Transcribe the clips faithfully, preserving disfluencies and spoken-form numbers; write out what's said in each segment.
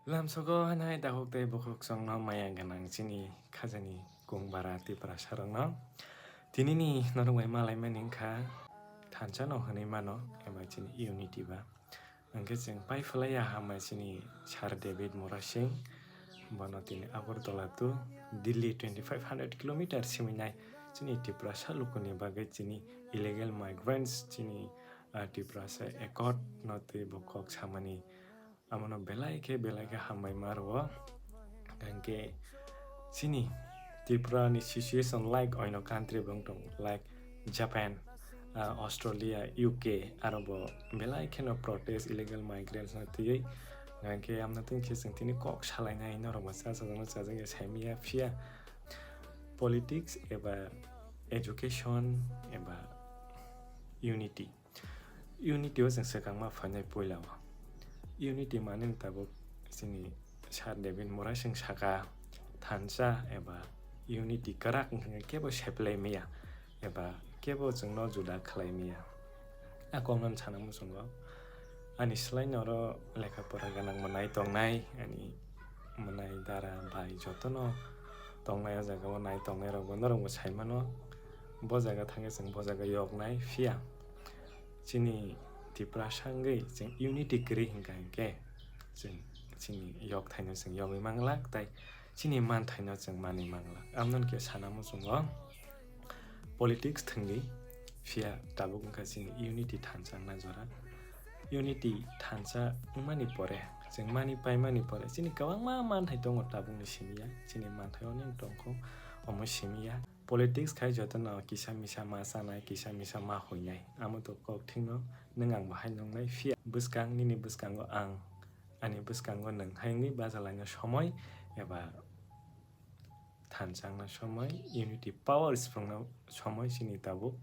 Lamsogo hanai dakhuk tei bukhuk chwngno maya gwnang chini khajani kungbara Tiprasa rokno. Tinini norok bai malaimani wngkha thansa no hwnwi mano eba chini unity ba. Hwnkhe chwng pai phlaiya hambai chini Sir David Murasing, bono tini Agartala to Delhi twenty five hundred kilometer simi nai chini Tiprasa lukuni bagwi chini illegal migrants chini, ah, Tiprasa accord no tei bo kok samani. Amono belai khe, belai khe hambai ma rwo. Hwnkhe chini Tripura ni situation like oino country bo wng tongo, like Japan, ah, Australia, U K, aro bo belai kheno protest illegal migrants no twiwi. Hwnkhe amno twi khe chwng tini kok salainai norok bo cha cha jagno chajak ya saimaya phiya politics eba education eba unity. Unity o chwng swkangma phainai puila o. Unity manwi tabuk chini Sir David Murasing saka thansa eba unity kwrak wngkha kebo seplai maya eba kebo chwngno juda khlai maya. A kokno sana muchungo ani swlaino oro lekha pora gwnang mwnai tongnai ani mwnai dara bai jotono tongnai o jaga o nai tongnai rok bo norok bo sai mano. Bo jaga thangwi chwng bo jaga yoknai phiya chini Tiprasa wngwi chwng unity kwrwi hwnkha hinkhe chwng chini yokthaino chwng yogwi manglak tei chini manthaino chwng manwi manglak. Amoni khe sana muchungo politics thwngwi phiya tabuk wngkha chini unity thansa wngna jora. Unity thansa wngmani pore chwng manwi paimani pore chini kwbangma manthai tongo tabukni simi ya, chini manthai onek tongkho omo simi ya. Politics khai jotono kisa misa ma chanai, kisa misa ma huinai. Amo to kok thikno nwng ang bo hai nungnai, phiya bwskang nini bwskango ang, ani bwskango nwng hai wngwi bachalaina somoi eba thansa wngna somoi, unity power phwrwngna somoi chini tabuk.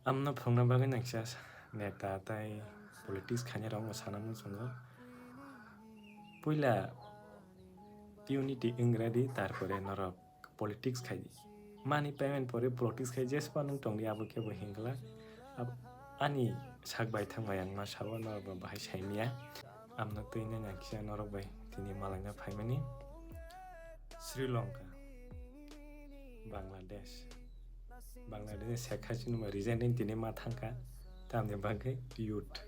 Amno phwrwngna bagwi nangsa neta tei politics khainai rokno sana muchungo. Puila unity wng ready, tarpore norok politics khai di. Manwi paimani pore politics khai jespa nwng tongdi abo kebo hinglak. Ab-, ani sak bai thang bai ang ma sabo norok bo bahai saimaya. Amno twi nai nang kisa norok bai tini malaina phaimani. Sri Lanka, Bangladesh. Bangladesh ni Sheikh Hasina bai resign tini ma thangkha. Tamni bagwi youth.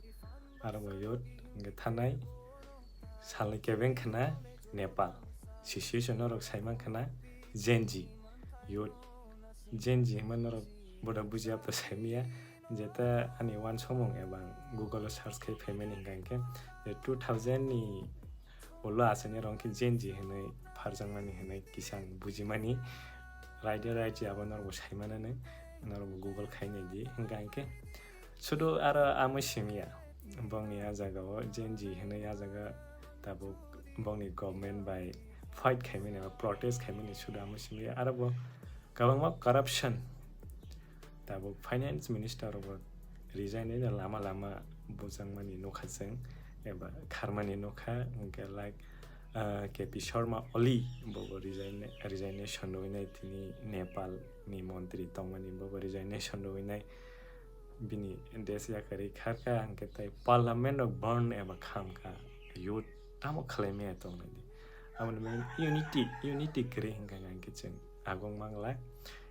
Aro bo youth hwnkhe thanai salni kebeng khna Nepal. Situation norok saiman khna Gen Z youth. Gen Z hwnma norok boda bujiya pa saimaya. Jeta ani uansukmung eba ang Google o search khai phaimani hwnkha hinkhe je two thousand ni ulo aswkni rong khe Gen Z hwnwi pharjakmani hwnwi kisa ang bujimani. Raida raida abo norokbo saimanani, norokbo Google khai naidi. Hwnkha hinkhe sudu aro amo simiya, bongni a jagao Gen Z hwnwi a jaga tabuk bongni government bai fight khaimani eba protest khaimani sudu amo simiya. Aro bo kwbangma corruption. Tabuk finance minister rokbo resign ni lama lama bujangmani nukha chwng eba kharmani nukha, hwnkhe like, ah, K P Sharma Oli bobo resign-, resignation rwinai tini Nepal ni montri tongmani bobo resignation rwinai bini desh yakarwi kharkha, hwnkhe tai parliament rok burn eba khamkha, youth tamo khwlaimaya tongnai di. Aboni bagwi unity, unity kwrwi hwnkha hwnkhe chwng agong manglak.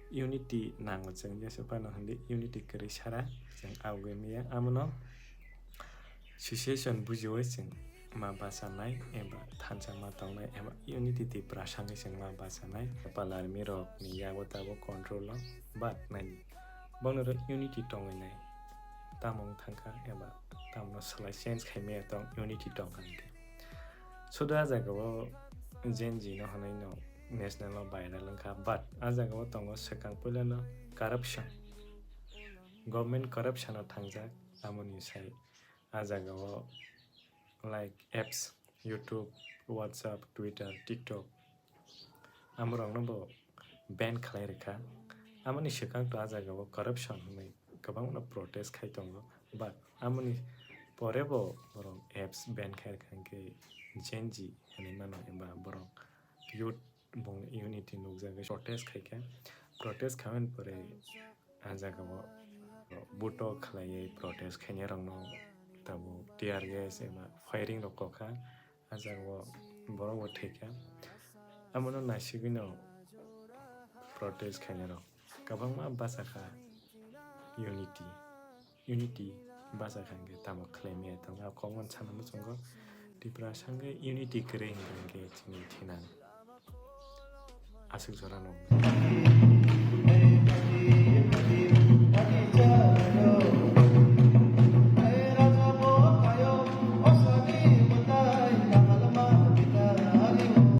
Unity nango chwng jesa phano hwnwi unity kwrwi sara chwng agoi maya. Amono situation bujiwi chwng ma bachanai eba thansa ma tongnai eba unity Tiprasa wngwi chwng ma bachanai. Nepal army rokni yago tabuk control o, but naidi bongni oro unity tongwi nai. Tamo wng thangkha eba tamono swlai change khai maya tong, unity tongkha hinkhe. Sudu a jagao Gen Z no hwnwi no national no viral wngkha, but a jagao tongo swkang puilano corruption, government corruption o thangjak, amoni sai a jagao like apps, YouTube, WhatsApp, Twitter, TikTok, amorokno bo ban khlai rwkha. Amoni swkang to a jagao corruption hwnwi kwbangma protest khai tongo, but amoni pore bo borok apps ban khai rwkha, hinkhe Gen Z hwnwi mano, eba borok youth bongni unity nukjagwi protest khaikha. Protest khaimani pore a jagao buto khlaiwi protest khainai rokno tabuk tear gas eba firing rok kokha. A jagao borok bo thwikha. Abono naisigwino protest khainai rok kwbangma bachakha unity, unity bachakha hwnkhe tamo khlaimaya tongo. A kokno sana muchungo Tiprasa hwnkhe unity kwrwi hwnkhe chini thinang aswk jorano.